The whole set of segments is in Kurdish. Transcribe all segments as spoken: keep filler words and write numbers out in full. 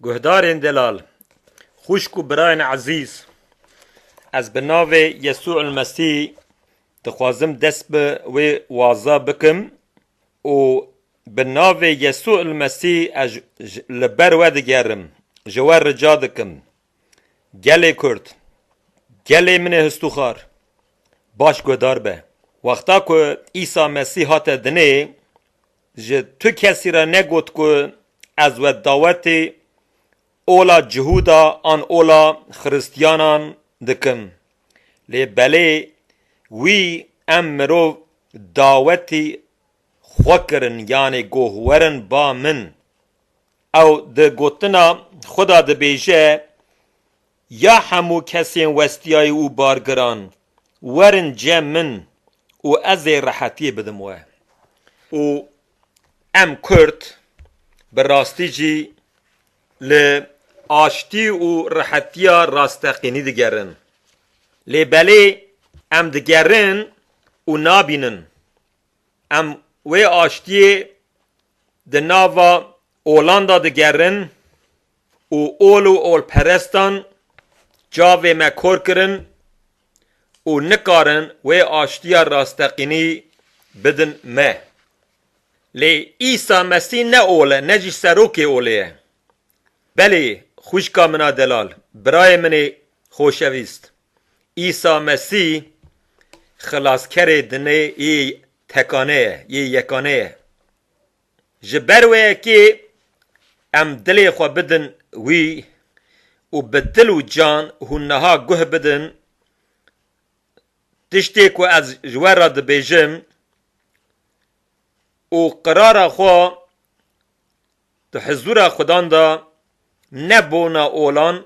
Guhdarên delal, xwişk û birayên ezîz, ez bi navê Yesû el Mesîh dixwazim dest bi wê waza bikim û bi navê Yesû el Mesîh ez ji, ji, li ber we digerim, ji we rica dikim. Gelê Kurd, gelê min ê histûxar, baş guhdar be. Wexta ku Îsa Mesîh hate dinê, ji tu kesî re negot ku ez we dawetê ola Cihûda an ola Xiristiyanan dikim. Lê belê wî em mirov dawetî xwe kirin, yanê goh werin ba min. Ew di gotina xwe de dibêje, ya hemû kesên westiyayî û bargiran, werin cem min û ez ê rehetiyê bidim we. Û em Kurd bi rastî jî li aştî û rehetiya rasteqînî digerin. Lê belê em digerin û nabînin. Em wê aştiyê di nava olan de digerin û ol û olperestan çavê me kor kirin û nikarin wê aştiya rasteqînî bidin me. Lê Îsa Mesîh ne ol e, ne jî serokê olê ye. Belê, xwişka min a delal, birayê min ê xoşevîst, Îsa Mesîh xilaskerê dinê yê tekane ye, yê yekane ye. Ji ber wê yekê em dilê xwe bidin wî û bi dil û can hûn niha guh bidin tiştê ku ez ji we re dibêjim û qirara xwe di hizûra Xudan de ne bona olan,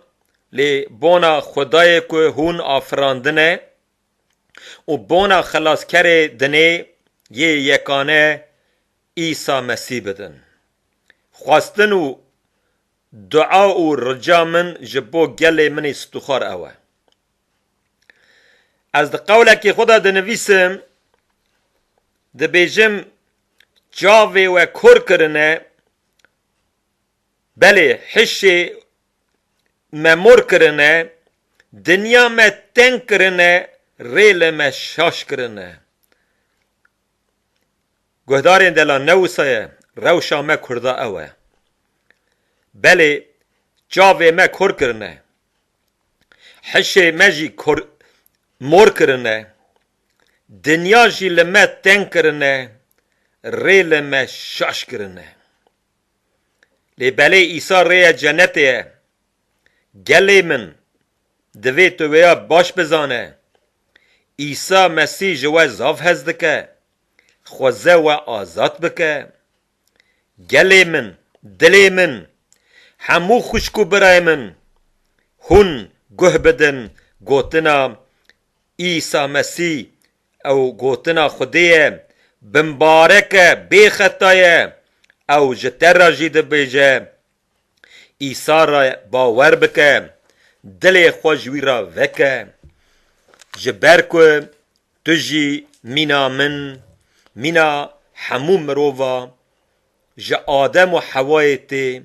lê bona Xwedayê ku hûn afirandine û bona Xilaskerê dinê yê yekane Îsa Mesîh bidin. Xwestin û dua û rica min ji bo gelê min ê stûxar ew e. Ez di qewlekê xwe de dinivîsim, dibêjim, çavê we kor kirine, belê hişê me mor kirine, dinya me teng kirine, rê li me şaş kirine. Guhdarên delal, ne wisa ye, rewşa me Kurda ew e. Belê, çavê me kor kirine. Hişê me jî kor, mor kirine. Dinya jî li me teng kirine. Rê li me şaş kirine. Lê belê Îsa rêya cenetê ye. Gelê min, divê tu vêya baş bizane. Îsa Mesîh ji we zaf hez dike. Xweze we azad bike. Gelê min, dilê min, hemû xwişk û birayê min, hûn guh bidin gotina Îsa Mesîh, ew gotina Xwedê ye, bimbarek e, bêxeta ye, ew ji te re jî dibêje, Îsa re bawer bike, dilê xwe ji wî re veke. Ji ber ku tu jî mîna min, mîna hemû mirova, ji Adem û Hewayê tê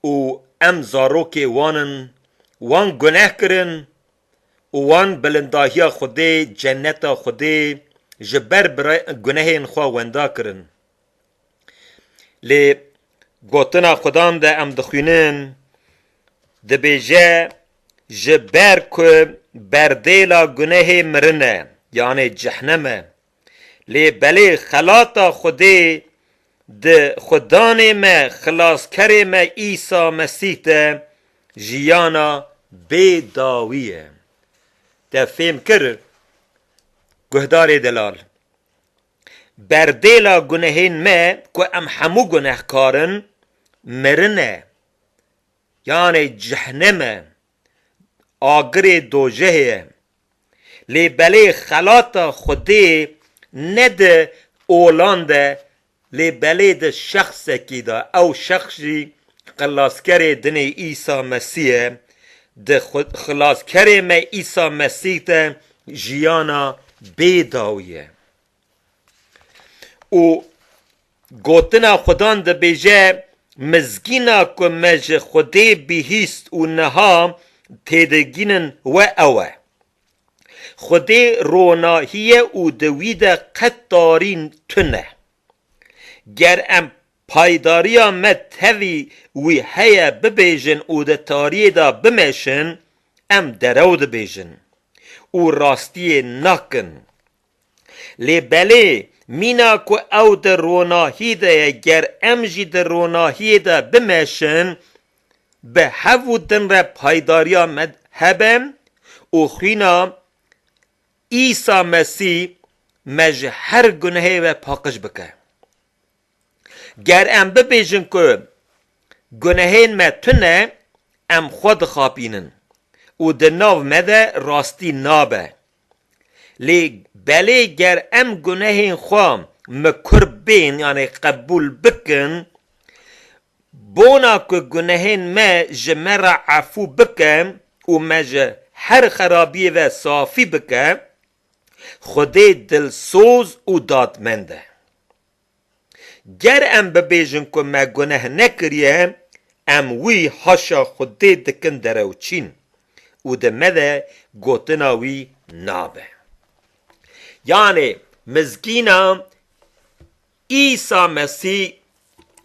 û em zarokê wan in, wan guneh kirin û wan bilindahiya Xwedê, cenneta Xwedê ji ber bira-, gunehên xwe wenda kirin. Lê gotina Xudan de em dixwînin, dibêje, ji ber ku berdêla gunehê mirin e, yanê cehnem e. Lê belê xelata Xwedê di Xudanê me, Xilaskerê me Îsa Mesîh de jiyana bê dawî ye. Te fêm kir, guhdarê delal? Berdêla gunehên me ku em hemû gunehkar in, mirin e. Yanê cehnem e, agirê dojehê ye. Lê belê xelata Xwedê ne di olan de, lê belê di şexsekî de. Ew şexs jî xilaskerê dinê Îsa Mesîh e. Di xwe-, xilaskerê me Îsa Mesîh de jiyana bê dawî ye. Û gotina Xudan dibêje, Mizgîna ku me ji Xwedê bihîst û niha têdigînin we ew e. Xwedê ronahî ye û di wî de qet tarî tune. Ger em paydariya me tevî wî heye bibêjin û di tariyê de bimeşin, em derew dibêjin û rastiyê nakin. Lê belê, mîna ku ew di ronahî de ye, ger em jî di ronahiyê de bimeşin, bi hev û din re paydariya me hebe û xwîna Îsa Mesîh me ji her gunehê ve paqij bike. Ger em bibêjin ku gunehên me tune, em xwe dixapînin û di nav me de rastî nabe. Lê belê ger em gunehên xwe mikur bên, yanê qebûl bikin, bona ku gunehên me ji me re efû bike û me ji her xerabiyê ve safî bike, Xwedê dilsoz û dadmend e. Ger em bibêjin ku me guneh nekiriye, em wî haşa Xwedê dikin derewçîn û di me de gotina wî nabe. Yanê mizgîna Îsa Mesîh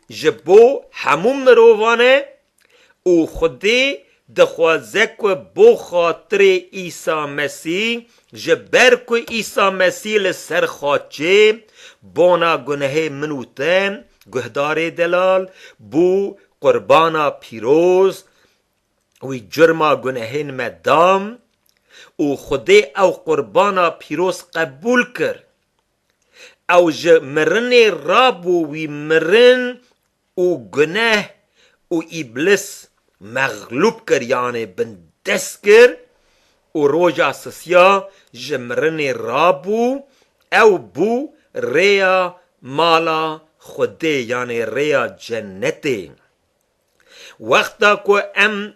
ji bo hemû mirovan e û Xwedê dixwaze ku bo xatirê Îsa Mesîh, ji ber ku Îsa Mesîh li ser xaçê bona gunehê min û te, guhdarê delal, bû qurbana pîroz, wî curma gunehên me da û Xwedê ew qurbana pîroz qebûl kir. Ew ji mirinê rabû, wî mirin û guneh û îblis mexlûb kir, yanê bindest kir û roja sisiya ji mirinê rabû, ew bû rêya mala Xwedê, yanê rêya cennetê. Wexta ku em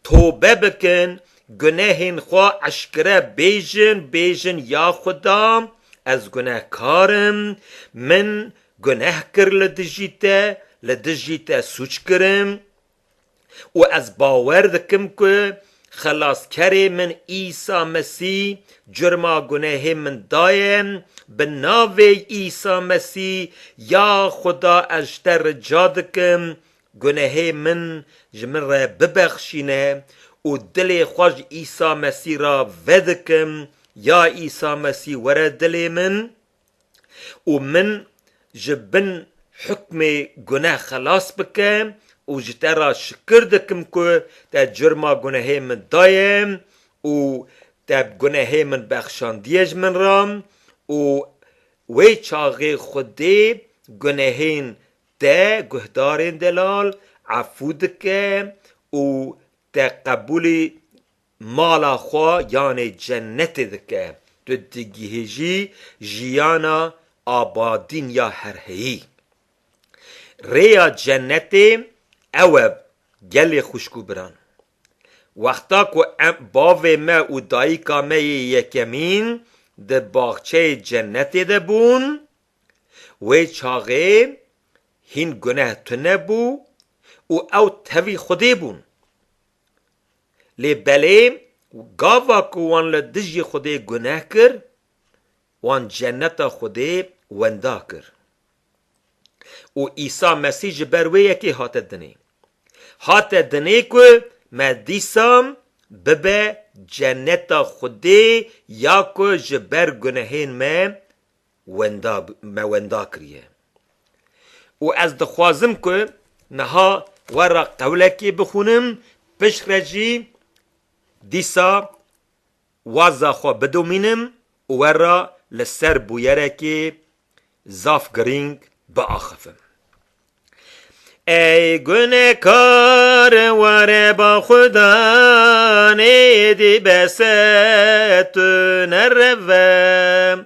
tobe bikin, gunehên xwe eşkere bêjin, bêjin, ya Xuda, ez gunehkar im, min guneh kir li dijî te, li dijî te sûc kirim û ez bawer dikim ku Xelaskerê min Îsa Mesîh curma gunehê min daye, bi navê Îsa Mesîh, ya Xuda, ez ji te rica dikim, gunehê min ji min re bibexşîne û dilê xwe ji Îsa Mesîh re vedikim, ya Îsa Mesîh, were dilê min û min ji bin hukmê guneh xelas bike û ji te re şikir dikim ku te curma gunehê min daye û te gunehê min bexşandiye ji min re û wê çaxê Xwedê gunehên te, guhdarên delal, efû dike û te qebûlî mala xwe, yanê cennetê dike. Tu digihêjî jiyana abadîn ya herheyî. Rêya cennetê ew e, gelê xwişk û biran. Wexta ku em, bavê me û dayika me yê yekemîn di baxçeyê cennetê de bûn, wê çaxê hîn guneh tune bû û ew tevî Xwedê bûn. Lê belê gava ku wan li dijî Xwedê guneh kir, wan cenneta Xwedê wenda kir. Û Îsa Mesîh ji ber wê yekê hate dinê. Hate dinê ku me dîsa bibe cenneta Xwedê ya ku ji ber gunehên me wenda, me wenda kiriye. Û ez dixwazim ku niha we re qewlekê bixwînim, piştre jî dîsa waza xwe bidomînim û we re li ser bûyerekê zaf girîng biaxifim. Ey gunehkar, were ba Xudanê dî bes e, tu nereve.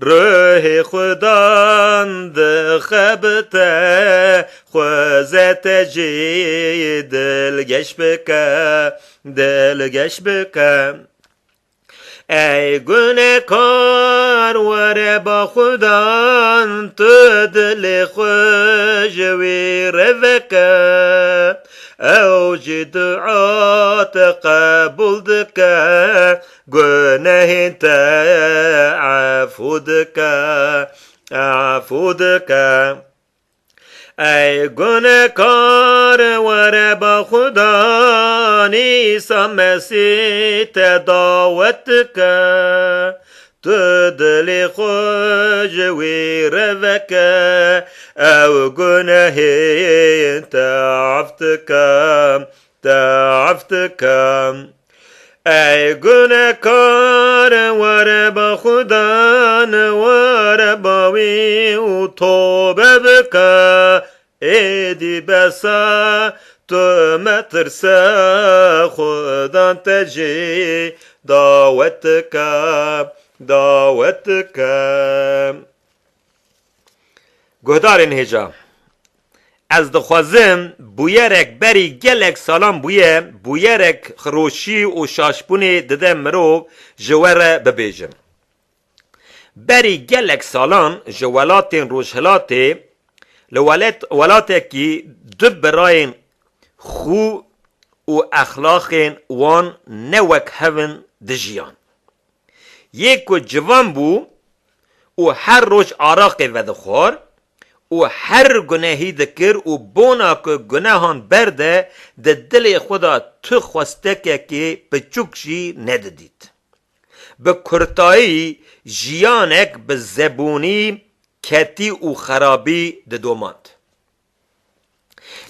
Ruhê Xudan dixebite, xweze te jî dilgeş bike, dilgeş bike. Ey gunekar, were ba Xudan, tu dilê xwe ji wî re veke. Ew jî dua te qebûl dike, gunehên te efû dike, efû dike. Ey gunekar, were ba Xudan, Îsa Mesîh te dawet dike. Tu dilê xwe ji wî re veke, ew gunehên te ef dike, te ef dike. Ey gunekar, were ba Xudan, were ba wî û tobe bike. Êdî bes e, tu metirse, Xudan te jî dawet dike, dawet dike. Guhdarên hêja, ez dixwazim bûyerek berî gelek salan bûye, bûyerek xiroşî û şaşbûnê dide mirov, ji we re bibêjim. Berî gelek salan ji welatên Rojhilatê, li welet-, welatekî du birayên xû û exlaqên wan ne wek hev in dijiyan. Yê ku ciwan bû û her roj araqê vedixwar û her gunehî dikir û bona ku gunehan berde, di dilê xwe de tu xwestekekê piçûk jî nedidît. Bi kurtayî, jiyanek bi zebûnî, ketî û xerabî didomand.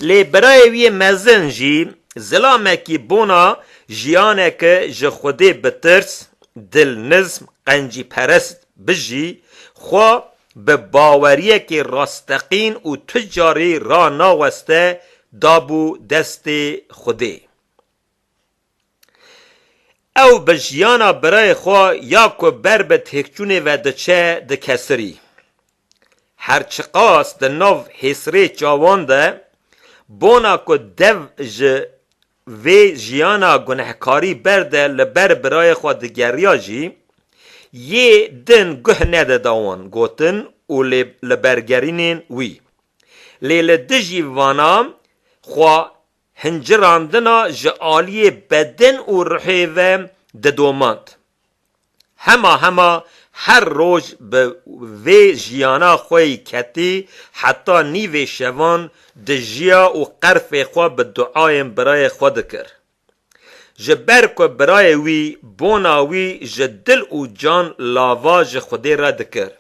Lê birayê wî yê mezin jî zilamekî bona jiyaneke ji Xwedê bi tirs, dilnizm, qencîperest bijî, xwe bi baweriyekê rasteqîn û tu carî ranaweste, dabû destê Xwedê. Ew bi jiyana birayê xwe ya ku ber bi têkçûnê ve diçe, dikesirî. Her çiqas di nav hêsirê çawan de, bona ku dev ji vê jiyana gunehkarî berde li ber birayê xwe digeriya jî, yê din guh nedida wan gotin û lê li bergerînên wî. Lê li dijî vana xwe hincirandina ji aliyê beden û ruhê ve didomand. Hema hema her roj bi vê jiyana xwe yî ketî, heta nîvê şevan dijiya û qerfê xwe bi duayên birayê xwe dikir. Ji ber ku birayê wî bona wî ji dil û can lava ji Xwedê re dikir.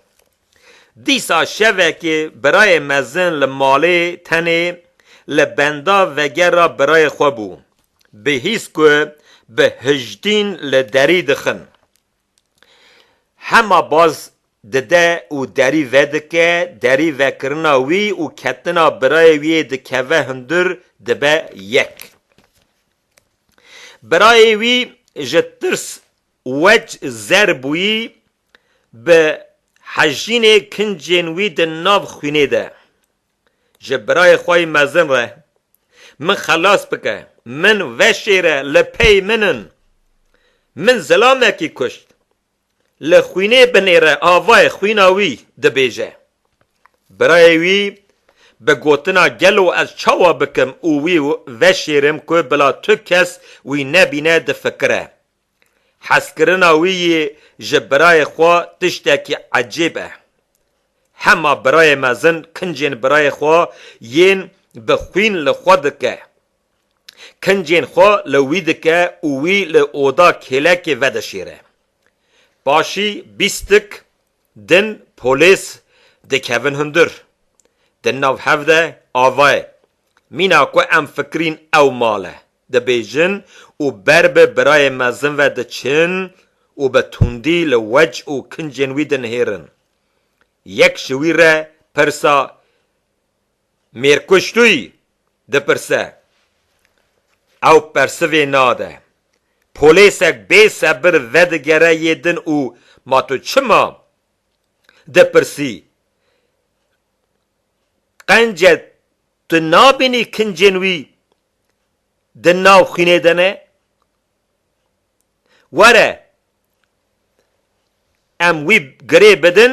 Dîsa şevekê birayê mezin li malê tenê li benda vegera birayê xwe bû. Bi hîs ku bi hijdîn li derî dixin. Hema baz dide û derî vedike, derî vekirina wî û ketina birayê wî yê dikeve hundir dibe yek. Birayê wî ji tirs wec zer bûyî, bi hejînê kincên wî di nav xwînê de. Ji birayê xwe yî mezin re, "Min xelas bike, min veşêre, li pey min in. Min zilamekî kuşt. Li xwînê binêre, avayê xwîna wî," dibêje. Birayê wî bi gotina "Gelo ez çawa bikim û wî veşêrim ku bila tu kes wî nebîne?" difikire. Hezkirina wî yê ji birayê xwe tiştekî ecêb e. Hema birayê mezin kincên birayê xwe yên bi xwîn li xwe dike. Kincên xwe li wî dike û wî li oda kêlekê vedişêre. Paşî bîstik din polês dikevin hundir. Di nav hev de ava ye. Mîna ku em fikirîn ew mal e, dibêjin û ber bi birayê mezin ve diçin û bi tundî li wec û kincên wî dinihêrin. Yek ji wî re pirsa "Mêrkuş tu yî?" dipirse. Ew persivê nade. Polêsek bêsebir vedigere yê din û "Ma tu çima?" dipirsî. "Qence tu nabînî kincên wî di nav xwînê de ne? Were, em wî girê bidin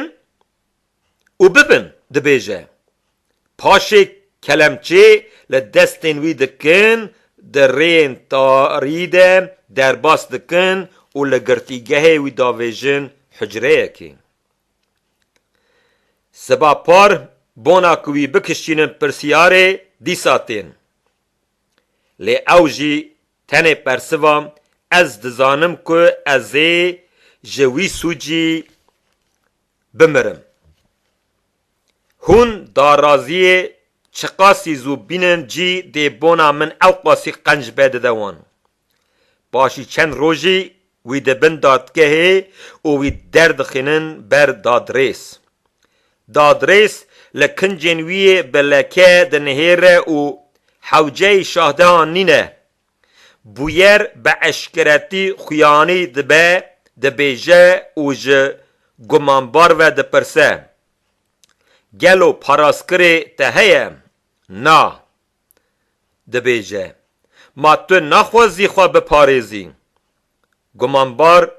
û bibin, dibêje. Paşê kelemçê li destên wî dikin, di rêyên tarî de derbas dikin û li girtîgehê wî davêjin hucreyekê. Siba par bona ku wî bikişînin pirsiyarê dîsa tên. Lê ew jî tenê persiva, ez dizanim ku ez ê ji wî sûcî bimirim. Hûn daraziyê çiqasî zû bînin cî dê bona min ewqasî qenc be dide wan. Paşî çend rojî wî dibin dadgehê û wî derdixînin ber dadrês. Dadrês li kincên wî yê bi leke dinihêre û hewceyî şahdehan nîne. Bûyer bi eşkeretî xuyanî dibe, dibêje û ji gumanbar ve dipirse, gelo parastkirê te heye? Na, dibêje. Ma tu naxwazî xwe biparêzî? Gumanbar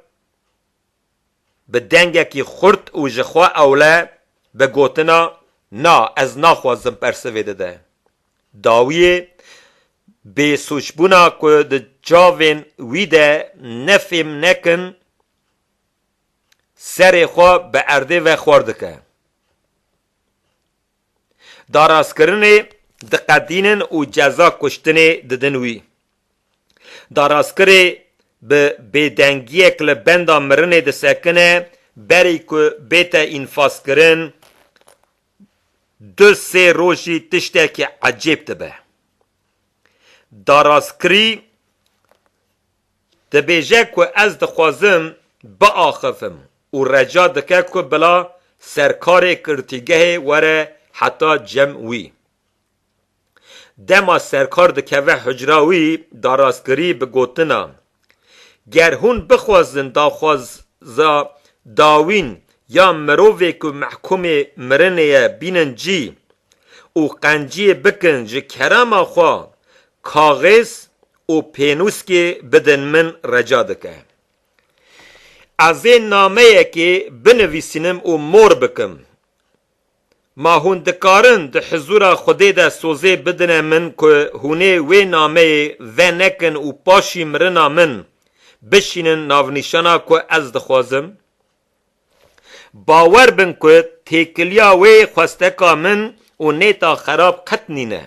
bi dengekî xurt û ji xwe ewle bi gotina, na, ez naxwazim, persivê dide. Dawiyê bêsûcbûna ku di çavên wî de ne fêm nekin, serê xwe bi erdê ve xwar dike. Darazkirinê diqedînin û ceza kuştinê didin wî. Darazkirê bi bêdengiyek li benda mirinê disekine, berî ku bête înfaskirin, du sê rojî tiştekî ecêb dibe. Darazkirî dibêje ku ez dixwazim biaxifim û reca dike ku bila serkarê girtîgehê were heta cem wî. Dema serkar dikeve hucra wî, darazkirî bi gotina, ger hûn bixwazin daxwaza dawîn ya mirovê ku mehkûmê mirinê ye bînin cî û qenciyê bikin ji kerema xwe, kaxêz û pênûskê bidin min, reca dike. Ez ê nameyekê binivîsînim û mor bikim. Ma hûn dikarin di hizûra Xwedê de sozê bidine min ku hûnê wê nameyê venekin û paşî mirina min bişînin navnîşana ku ez dixwazim? Bawer bin ku têkiliya wê xwesteka min û nêta xerab qet nîne.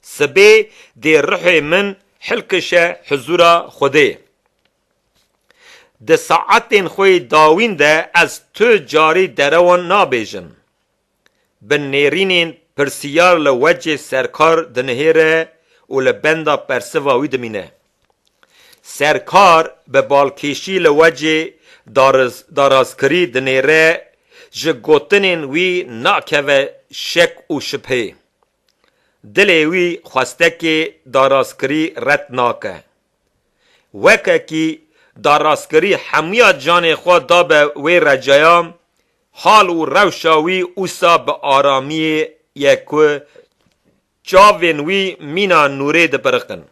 Sibê dê ruhê min hilkişe hizûra Xwedê. Di saetên xwe yê dawîn de ez tu carî derewan nabêjim. Bi nêrînên pirsiyar li wecê serkar dinihêre û li benda persiva wî dimîne. Serkar bi balkêşî li wecê dariz-, darazkirî dinêre, ji gotinên wî nakeve şek û şibhê. Dilê wî xwestekê darazkirî red nake. Wekekî darazkirî hemiya canê xwe dabe wê recaya, hal û rewşa wî ûsa bi aramiyê ye ku çavên wî mîna nûrê dibiriqin.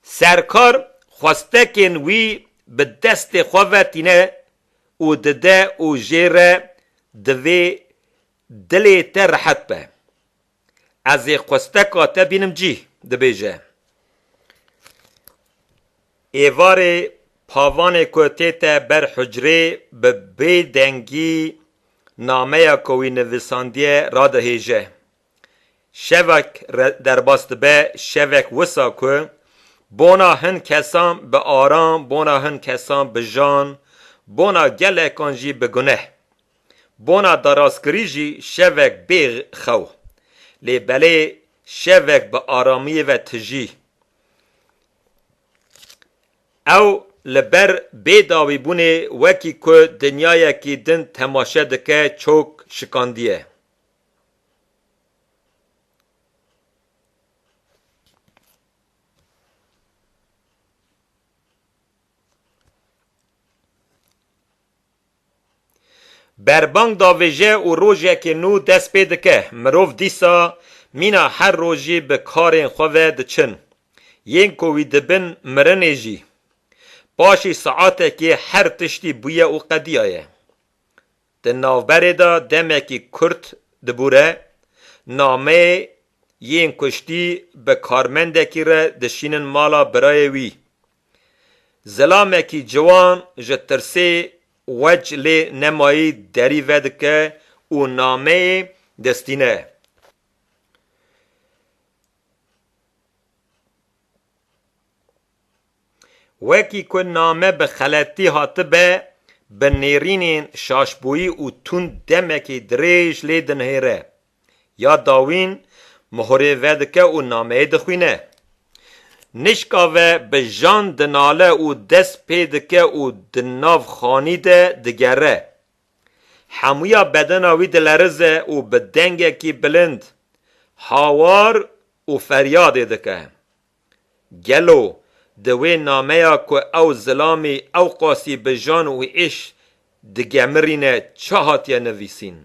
Serkar xwestekên wî bi destê xwe ve tîne û dide û jê re divê dilê te rehet be. Ez ê xwesteka te bînim cî, dibêje. Êvarê pavanê ku tête ber hucrê bi bêdengî nameya ku wî nivîsandiye radihêje. Şevek re-, derbas dibe, şevek wisa ku bona hin kesan bi aram, bona hin kesan bi jan, bona gelekan jî bi guneh. Bona darazkirî jî şevek bê xew. Lê belê şevek bi aramiyê ve tijî. Ew li ber bêdawîbûnê wekî ku dinyayekî din temaşe dike çok şikandiye. Berbang davêje û rojekê nû dest pê dike. Mirov dîsa mîna her rojî bi karên xwe ve diçin. Yên ku wî dibin mirinê jî. Paşî saetekê her tiştî bûye û qediyaye. Di navberê de demekî kurt dibûre, nameyê yên kuştî bi karmendekî re dişînin mala birayê wî. Zilamekî ciwan ji tirsê wec lê nemayî derî vedike û nameyê distîne. Wekî ku name bi xeletî hatibe, bi nêrînên şaşbûyî û tund demekî dirêj lê dinihêre. Ya dawîn mihorê vedike û nameyê dixwîne. Nişka ve bi jan dinale û dest pê dike û di nav xanî de digere. Hemûya bedena wî dilerize û bi dengekî bilind hawar û feryadê dike. Gelo di wê nameya ku ew zilamî ewqasî bi jan û êş digemirîne çi hatiye nivîsîn?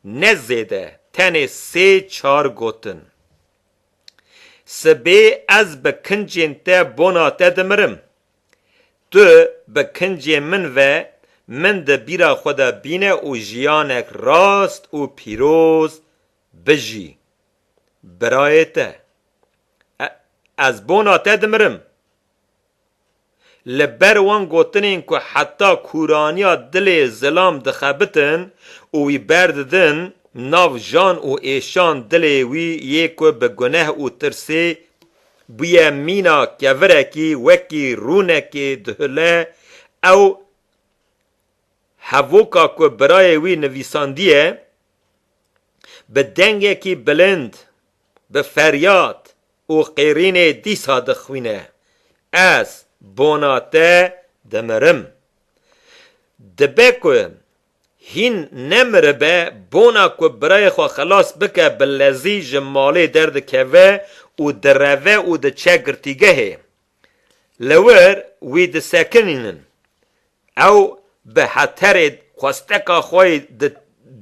Ne zêde, tenê sê çar gotin. Sibê ez bi kincên te bona te dimirim. Tu bi kincên min ve min di bîra xwe de bîne û jiyanek rast û pîroz bijî. Birayê te. E, ez bona te dimirim. Li ber wan gotinên ku heta kûraniya dilê zilam dixebitin û wî berdidin nav jan û êşan dilê wî yê ku bi guneh û tirsê bûye mîna kevirekî wekî rûnekê dihule, ew hevoka ku birayê wî nivîsandiye, bi dengekî bilind, bi feryad û qêrînê dîsa dixwîne, Ez bona te dimirim. Dibe ku hîn nemiribe, bona ku birayê xwe xelas bike, bi lezî ji malê derdikeve û direve û diçe girtîgehê. Li wir wî disekinînin. Ew bi heterê xwesteka xwe yê di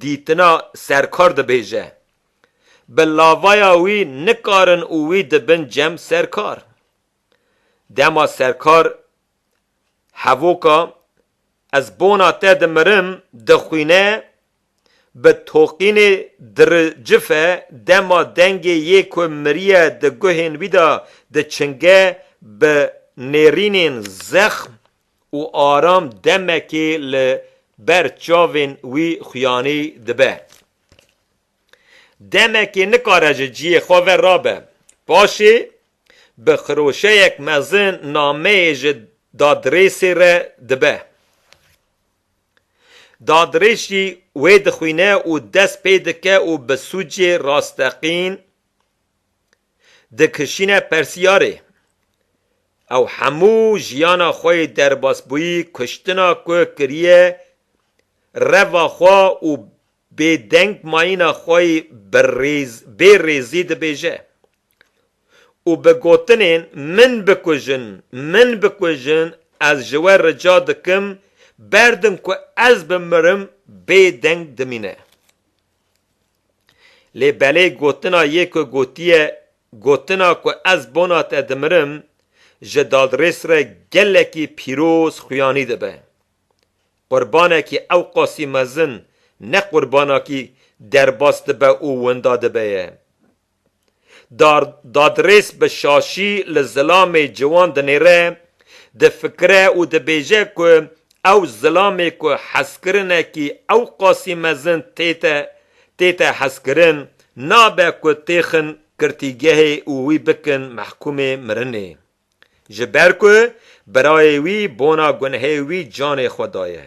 dîtina serkar dibêje. Bi lavaya wî nikarin û wî dibin cem serkar. Dema serkar hevoka "Ez bona te dimirim" dixwîne, bi toqînê diricife, dema dengê yê ku miriye di guhên wî de diçinge, bi nêrînên zexm û aram demekê li ber çavên wî xuyanî dibe. Demekê nikare ji cihê xwe ve rabe. Paşê bi xiroşeyek mezin nameyê ji dadrêsê re dibe. Dadrês jî wê dixwîne û dest pê dike û bi sûcê rasteqîn dikişîne persiyarê. Ew hemû jiyana xwe yê derbasbûyî, kuştina ku kiriye, reva xwe û bêdeng mayîna xwe yê bi rêz-, bê rêzî dibêje. Û bi gotinên "Min bikujin, min bikujin, ez ji we rica dikim, berdin ku ez bimirim" bêdeng dimîne. Lê belê gotina yê ku gotiye, gotina ku "Ez bona te dimirim", ji dadrês re gelekî pîroz xuyanî dibe. Qurbanekî ewqasî mezin ne qurbanakî derbas dibe û winda dibe ye. Dar-, dadrês bi şaşî li zilamê ciwan dinêre, difikire û dibêje ku ew zilamê ku hezkirinekî ewqasî mezin tête, tête hezkirin, nabe ku têxin girtîgehê û wî bikin mehkûmê mirinê. Ji ber ku birayê wî bona gunehê wî canê xwe daye.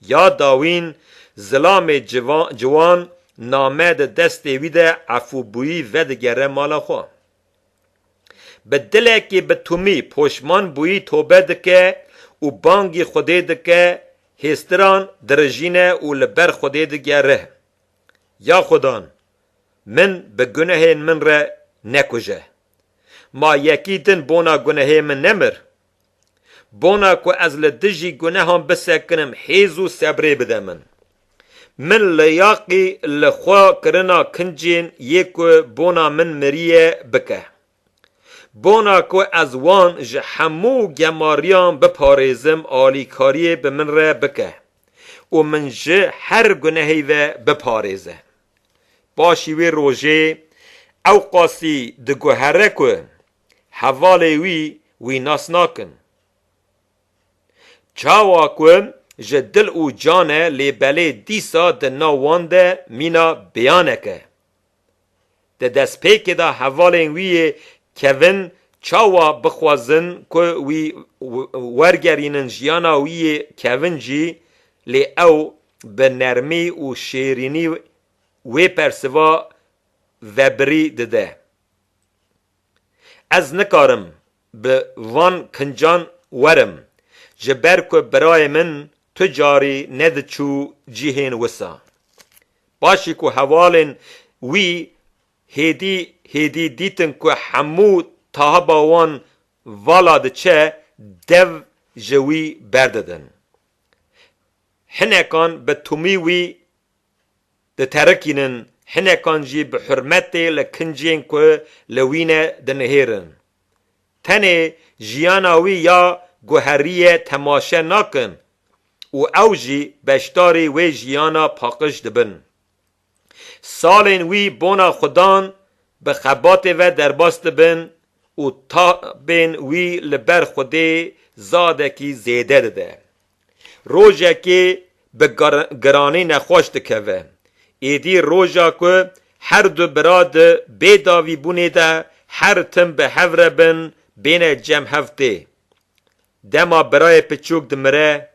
Ya dawîn zilamê civa-, ciwan name di destê wî de efûbûyî vedigere mala xwe. Bi dilekî bi tûmî poşman bûyî tobe dike û bangî Xwedê dike, hêstiran dirijîne û li ber Xwedê digere. Ya Xudan, min bi gunehên min re nekuje. Ma yekî din bona gunehê min nemir? Bona ku ez li dijî gunehan bisekinim, hêz û sebrê bide min. Min liyaqî li xwe kirina kincên yê ku bona min miriye bike. Bona ku ez wan ji hemû gemariyan biparêzim, alîkariyê bi min re bike û min ji her gunehê ve biparêze. Paşî wê rojê ew qasî diguhere ku hevalê wî wî nas nakin. Çawa ku ji dil û can e, lê belê dîsa di nav wan de mîna bêyanek e. Di destpêkê de hevalên wî yê kevin çawa bixwazin ku wî w-, wergerînin jiyana wî yê kevin jî, lê ew bi nermî û şêrînî wê persiva vebirî dide. Ez nikarim bi van kincan werim, ji ber ku birayê min tu carî nediçû cihên wisa. Paşî ku hevalên wî hêdî hêdî dîtin ku hemû tahba wan vala diçe, dev ji wî berdidin. Hinekan bi tumî wî diterikînin, hinekan jî bi hurmetê li kincên ku li wî ne dinihêrin. Tenê jiyana wî ya guherî ye temaşe nakin û ew jî beşdarî wê jiyana paqij dibin. Salên wî bona Xudan bi xebatê ve derbas dibin û tabên wî li ber Xwedê zadekî zêde dide. Rojekê bi gar-, giranî nexweş dikeve. Êdî roja ku her du bira di bêdavîbûnê de her tim bi hev re bin, bêne cem hev tê. Dema birayê piçûk dimire,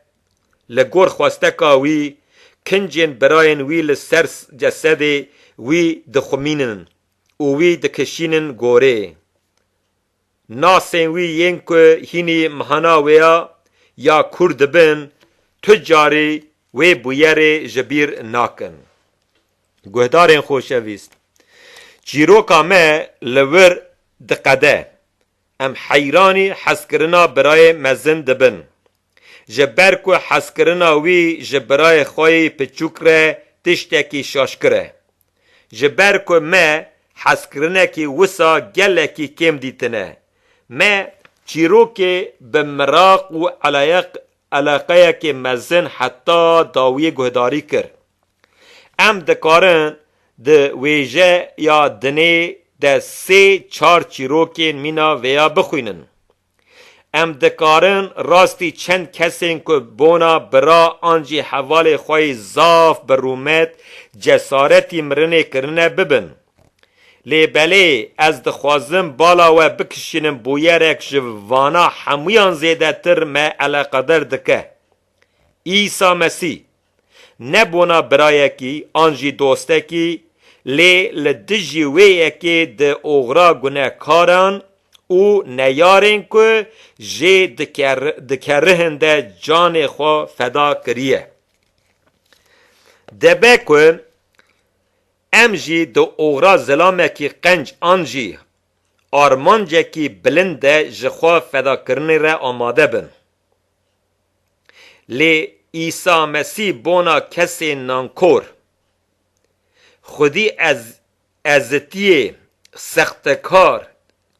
li gor xwesteka wî, kincên birayên wî li ser s-, cesedê wî dixumînin û wî dikişînin gorê. Nasên wî yên ku hînî mihana wê ya, ya kûr dibin, tu carî wê bûyerê ji bîr nakin. Guhdarên xoşewîst, çîroka me li wir diqede. Em heyranî hezkirina birayê mezin dibin. Ji ber ku hezkirina wî ji birayê xwe yê piçûk re tiştekî şaşkir e. Ji ber ku me hezkirinekî wisa gelekî kêm dîtine. Me çîrokê bi miraq û eleyeq-, eleqeyekê mezin heta dawiyê guhdarî kir. Em dikarin di wêjeya dinê de sê çar çîrokên mîna vêya bixwînin. Em dikarin rastî çend kesên ku bona bira an jî hevalê xwe yî zaf bi rûmet cesaretî mirinê kirine bibin. Lê belê ez dixwazim bala we bikişînim bûyerek ji vana hemûyan zêdetir me eleqeder dike. Îsa Mesîh ne bona birayekî an jî dostekî, lê li dijî wê yekê di oxira gunekaran û neyarên ku jê diker-, dikerihin de canê xwe feda kiriye. Debe ku em jî di oxira zilamekî qenc an jî armancekî bilind de ji xwe fedakirinê re amade bin. Lê Îsa Mesîh bona kesên nankor, xwedî ez-, ezitiyê, sextekar,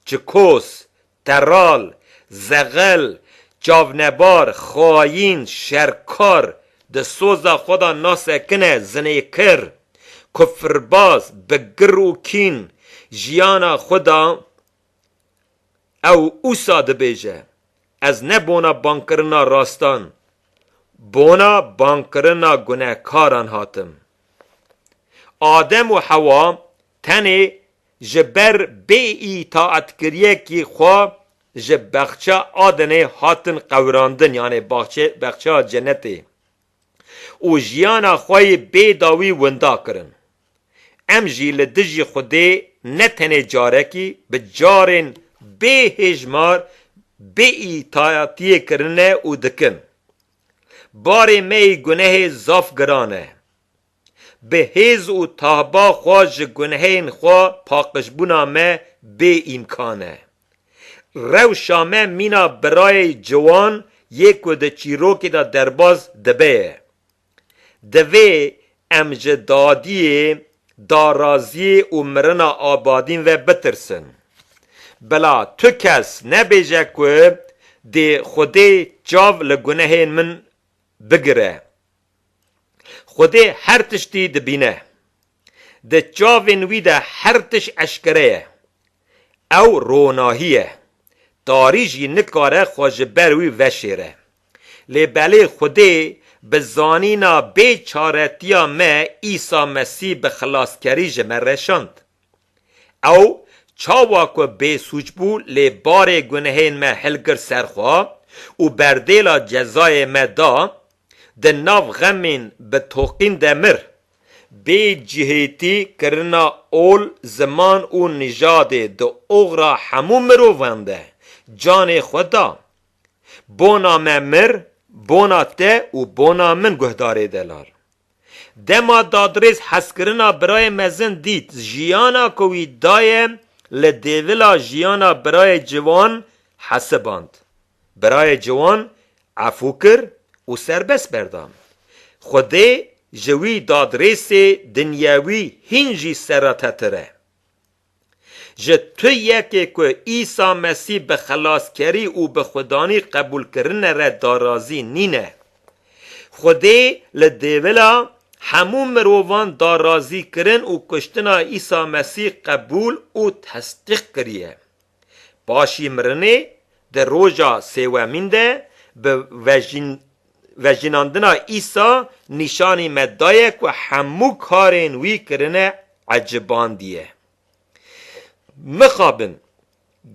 çikos, teral, zexel, çavnebar, xayîn, şerkar, di soza xwe de nasekine, zinêkir, kufirbaz, bi gir û kîn, jiyana xwe de ew wisa dibêje, ez ne bona bankirina rastan, bona bankirina gunekaran hatim. Adem û Hewa tenê ji ber bêîtaetkiriyekî xwe ji bexça Adenê hatin qewirandin, yanê baxçe-, bexça cenetê, û jiyana xwe yê bê dawî winda kirin. Em jî li dijî Xwedê ne tenê carekî, bi carên bê hêjmar bêîtaetiyê kirine û dikin. Barê me yê gunehê zaf giran e. Bi hêz û tahba xwe ji gunehên xwe paqijbûna me bê îmkan e. Rewşa me mîna birayê ciwan yê ku di çîrokê de derbas dibe ye. Divê em ji dadiyê, daraziyê û mirina abadîn ve bitirsin. Bila tu kes nebêje ku dê Xwedê çav li gunehên min bigire. Xwedê her tiştî dibîne. Di çavên wî de her tişt eşkere ye. Ew ronahî ye. Tarî jî nikare xwe ji ber wî veşêre. Lê belê Xwedê bi zanîna bêçaretiya me Îsa Mesîh bi xilaskerî ji me re şand. Ew çawa ku bêsûc bû, lê barê gunehên me hilgirt ser xwe û berdêla cezayê me da, di nav xemên bi toqîn de mir. Bê cihêtî kirina ol, ziman û nijadê di oxra hemû mirovan de canê xwe da. Bona me mir, bona te û bona min, guhdarê delal. Dema dadrêz hezkirina birayê mezin dît, jiyana ku wî daye li dêvila jiyana birayê ciwan hesiband. Birayê ciwan efû kir û serbest berda. Xwedê ji wî dadrêsê dinyewî hîn jî seratetir e. Ji tu yekê ku Îsa Mesîh bi xilaskerî û bi Xudanî qebûlkirine re darazî nîne. Xwedê li dêvila hemû mirovan darazî kirin û kuştina Îsa Mesîh qebûl û tesdîq kiriye. Paşî mirinê di roja sêwemîn de bi vejîn-, vejînandina Îsa nîşanî me daye ku hemû karên wî kirine ecibandiye. Mixabin,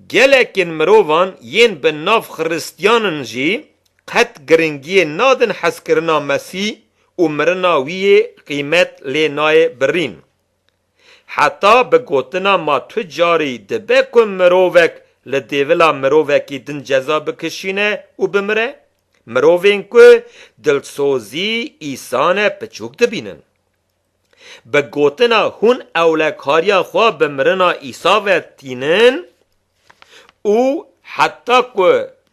gelekên mirovan yên bi nav Xiristiyan in jî qet giringiyê nadin hezkirina Mesîh û mirina wî yê qîmet lê nayê birîn. Heta bi gotina ma tu carî dibe ku mirovek li dêvila mirovekî din ceza bikişîne û bimire, mirovên ku dilsozî Îsa ne piçûk dibînin. Bi gotina hûn ewlekariya xwe bi mirina Îsa ve tînin û heta ku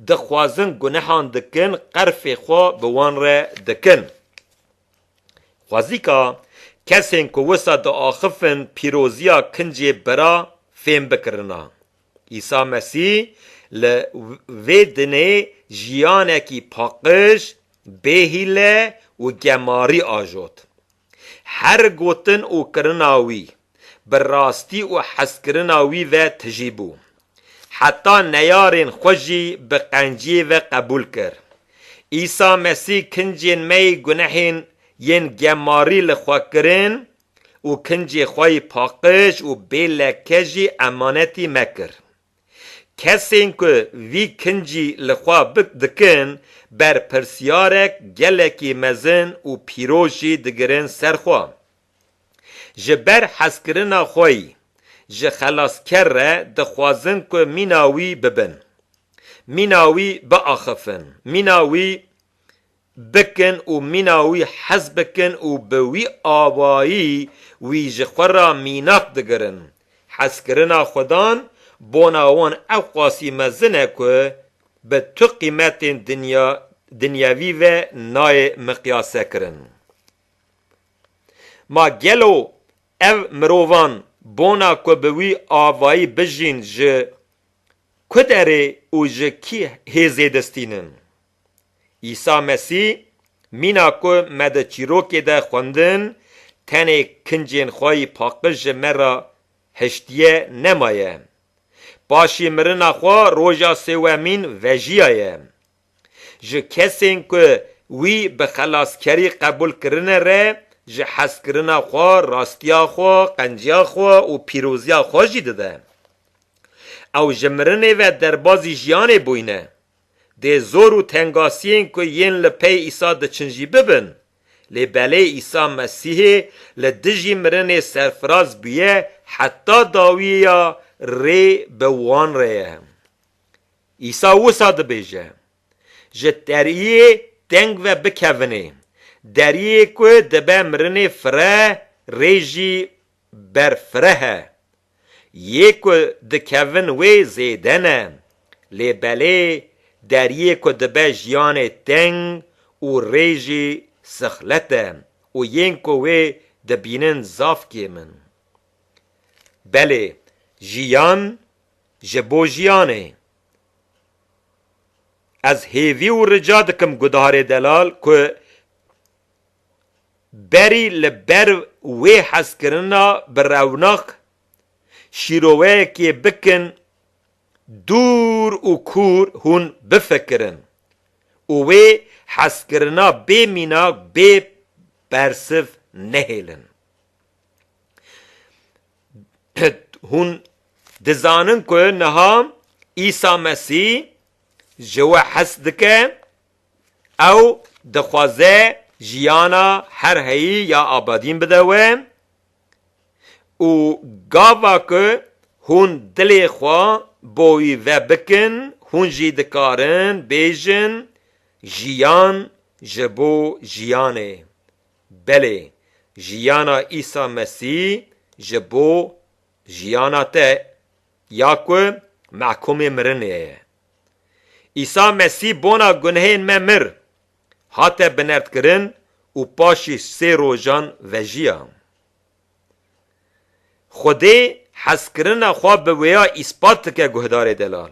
dixwazin gunehan dikin, qerfê xwe bi wan re dikin. Xwezîka kesên ku wisa diaxifin pîroziya kincê bira fêm bikirina. Îsa Mesîh li vê dinê jiyanekî paqij, bêhîle û gemarî ajot. Her gotin û kirina wî bi rastî û hezkirina wî ve tijî bû. Heta neyarên xwe jî bi qenciyê ve qebûl kir. Îsa Mesîh kincên me yê gunehên yên gemarî li xwe kirin û kincê xwe yî paqij û bê leke jî emanetî me kir. Kesên ku vî kincî li xwe bi-, dikin, berpirsiyarek gelekî mezin û pîroz jî digirin ser xwe. Ji ber hezkirina xwe yî ji Xelasker re dixwazin ku mîna wî bibin. Mîna wî biaxifin. Mîna wî bikin û mîna wî hez bikin û bi wî awayî wî ji xwe re mînak digirin. Hezkirina Xudan bona wan ew qasî mezin e ku bi tu qîmetên dinya, dinyevî ve nayê miqyasekirin. Ma gelo ev mirovan bona ku bi wî avayî bijîn ji ku derê û ji kî hêzê distînin? Îsa Mesîh, mîna ku me di çîrokê de xwendin, tenê kincên xwe yî paqij ji me re hiştiye nemaye. Paşî mirina xwe roja sêwemîn vejiyaye. Ji kesên ku wî bi xelaskerî qebûl kirine re, ji hezkirina xwe, rastiya xwe, qenciya xwe û pîroziya xwe jî dide. Ew ji mirinê ve derbazî jiyanê bûyne. Dê zor û tengasiyên ku yên li pey Îsa diçin jî bibin. Lê belê Îsa Mesîhê li dijî mirinê serfiraz bûye, heta dawiya rê bi wan re ye. Îsa wisa dibêje, ji deriyê teng ve bikevinê. Deriyê ku dibe mirinê fireh, rê jî berfireh e. Yê ku dikevin wê zêde ne. Lê belê deriyê ku dibe jiyanê teng û rê jî sixlet e û yên ku wê dibînin zaf kêm in. Belê, jiyan ji bo jiyanê. Ez hêvî û rica dikim guhdarê delal ku berî li ber wê hezkirina bi rewnak şîroveyekê bikin dûr û kûr hûn bifikirin û wê hezkirina bê mînak, bê bersiv nehêlin. Hûn dizanin ku niha Îsa Mesîh ji we hez dike, ew dixwaze jiyana her heyî ya abadîn bide we û gava ku hûn dilê xwe bo wî vebikin, hûn jî dikarin bêjin, Jiyan ji bo jiyanê. Belê, jiyana Îsa Mesîh ji bo jiyana te ya ku mehkûmê mirinê ye. Îsa Mesîh bona gunehên me mir, hate binerdkirin û paşî sê rojan vejiya. Xwedê hezkirina xwe bi wêya îspat dike guhdarê delal.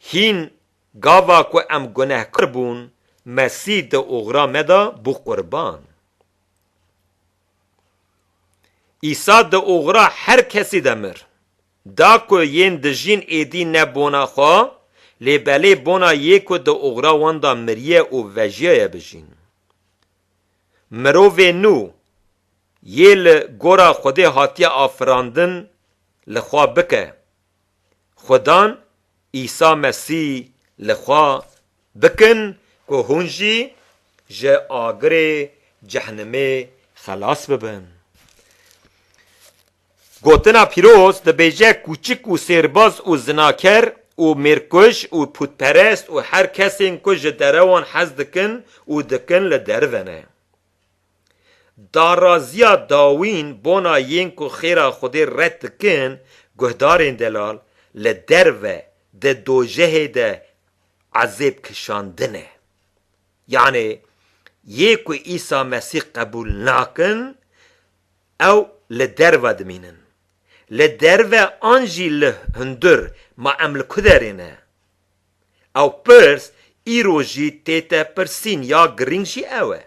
Hîn gava ku em gunehkar bûn, Mesîh di oxira me de bû qurban. Îsa di oxira her kesî de mir. Da ku yên dijîn êdî ne bona xwe, lê belê bona yê ku di oxira wan de miriye û vejiyaye bijîn. Mirovê nû yê li gora Xwedê hatiye afirandin li xwe bike. Xudan Îsa Mesîh li xwe bikin ku hûn jî ji agirê cehnimê xelas bibin. Gotina pîroz dibêje, kûçik û sêrbaz û zinaker û mêrkuj û pûtperest û her kesên ku ji derewan hez dikin û dikin li derve ne. Daraziya dawîn bona yên ku xêra Xwedê red dikin, guhdarên delal, li derve di dojehê de ezêb kişandine. Yanê yê ku Îsa Mesîh qebûl nakin, ew li derve dimînin. Li derve an jî li hundir, ma em li ku derê ne? Ew pirs îro jî tête pirsîn, ya girîng jî ew e.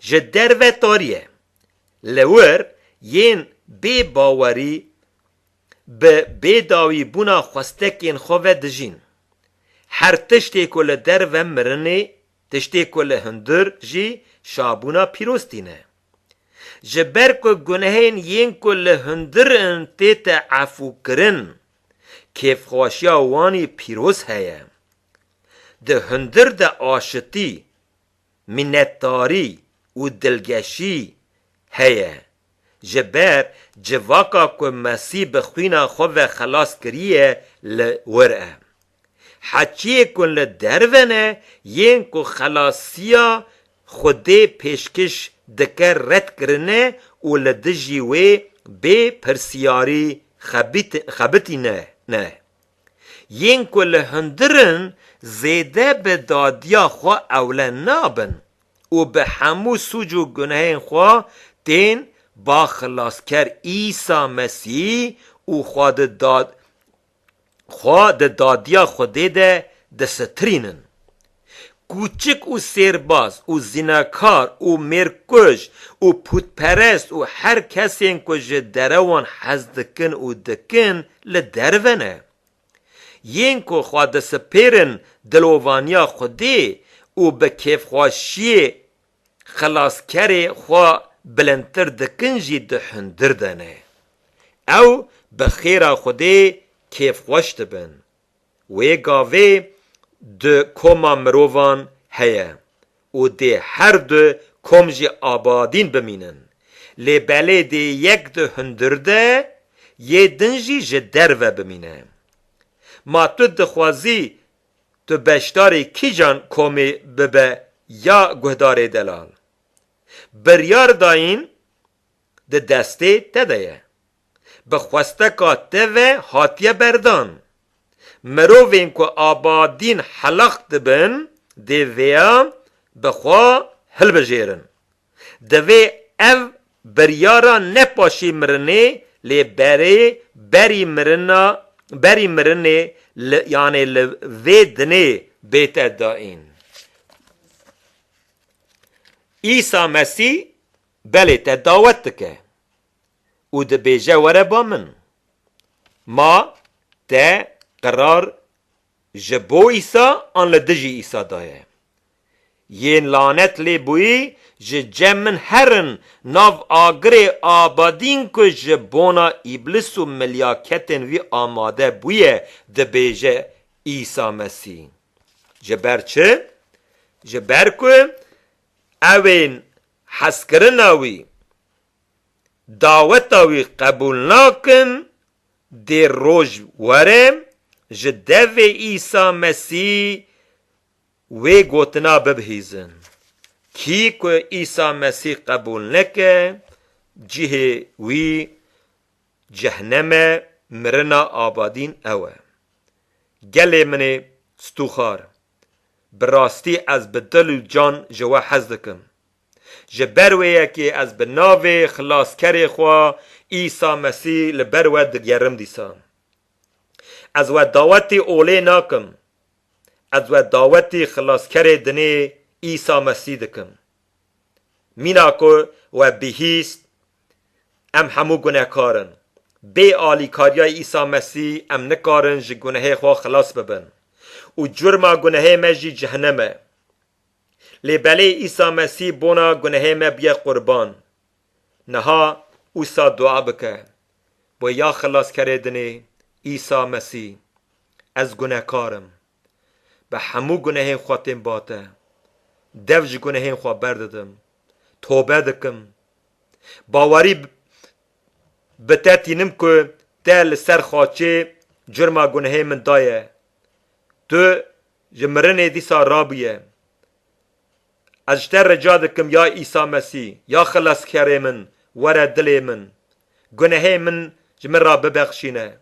Ji derve tarî ye. Li wir yên bê bawerî bi bêdawîbûna xwestekên xwe ve dijîn. Her tiştê ku li derve mirinê, tiştê ku li hundir jî şabûna pîroz tîne. Ji ber ku gunehên yên ku li hundir in tête efûkirin, kêfxweşiya wanî pîroz heye. Di hundir de aşitî, minetdarî û dilgeşî heye. Ji ber civaka ku Mesîh bi xwîna xwe ve xelas kiriye li wir e. Heçiyê ku li derve ne, yên ku xelasiya Xwedê pêşkêş dike red kirine û li dijî wê bê pirsiyarî xebit-, xebitîne ne. Yên ku li hundir in zêde bi dadiya xwe ewle nabin û bi hemû sûc û gunehên xwe tên ba Xilasker Îsa Mesîh û xwe di dad-, xwe di dadiya Xwedê de disitirînin. Kûçik û sêrbaz û zînakar û mêrkuj û pûtperest û her kesên ku ji derewan hez dikin û dikin li derve ne. Yên ku xwe disipêrin dilovaniya Xwedê û bi kêfxweşiyê Xilaskerê xwe bilindtir dikin jî di hundir de ne. Ew bi xêra Xwedê kêfxweş dibin. Wê gavê du koma mirovan heye û dê her du kom jî abadîn bimînin. Lê belê dê yek di hundir de, yê din jî ji derve bimîne. Ma tu dixwazî tu beşdarê kîjan komê bibe ya guhdarê delal? Biryar dayîn di destê te de ye. Bi xwesteka te ve hatiye berdan. Mirovên ku abadîn helaq dibin, dê vêya bi xwe hilbijêrin. Divê ev biryara ne paşî mirinê, lê berê berî mirina berî mirinê li, yanê li vê dinê bête dayîn. Îsa Mesîh belê te dawet dike û dibêje, were ba min. Ma te qirar ji bo Îsa an li dijî Îsa daye? Yên lanet lê bûyî ji cem min herin nav agirê abadîn ku ji bona Îblis û milyaketên wî amade bûye, dibêje Îsa Mesîh. Ji ber çi? Ji ber ku ewên hezkirina wî, daweta wî qebûl nakin, dê roj were, ji devê Îsa Mesîh wê gotina bibihîzin. Kî ku Îsa Mesîh qebûl neke, cihê wî cehnem e, mirina abadîn ew e. Gelê min ê stûxar, bi rastî ez bi dil û can ji we hez dikim. Ji ber wê yekê ez bi navê Xilaskerê xwe Îsa Mesîh li ber we digerim dîsa. Ez we dawetî olê nakim. Ez we dawetî Xilaskerê dinê Îsa Mesîh dikim. Mîna ku we bihîst, em hemû gunehkar in. Bê alîkariya Îsa Mesîh em nikarin ji gunehê xwe xilas bibin. Û curma gunehê me jî cehenem e. Lê belê Îsa Mesîh bona gunehê me bûye qurban. Niha wisa dua bike. Bo ya Xilaskerê dinê, Îsa Mesîh, ez gunehkar im. Bi hemû gunehên xwe tên ba te. Dev ji gunehên xwe berdidim. Tobe dikim. Bawerî bi te tînim ku te li ser xaçê curma gunehê min daye. Tu ji mirinê dîsa rabûye. Ez ji te rica dikim, ya Îsa Mesîh, ya Xilaskerê min, were dilê min. Gunehê min ji min re bibexşîne.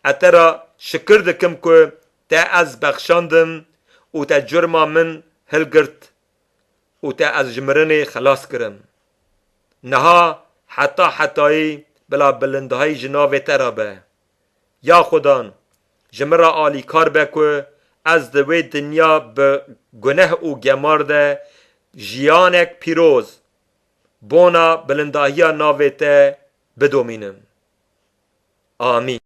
Ez te re şikir dikim ku te ez bexşandim û te curma min hilgirt û te ez ji mirinê xilas kirim. Niha heta hetayî bila bilindahî ji navê te re be. Ya Xudan, ji min re alîkar be ku ez di wê dinya bi guneh û gemar de jiyanek pîroz bona bilindahiya navê te bidomînim. Amîn.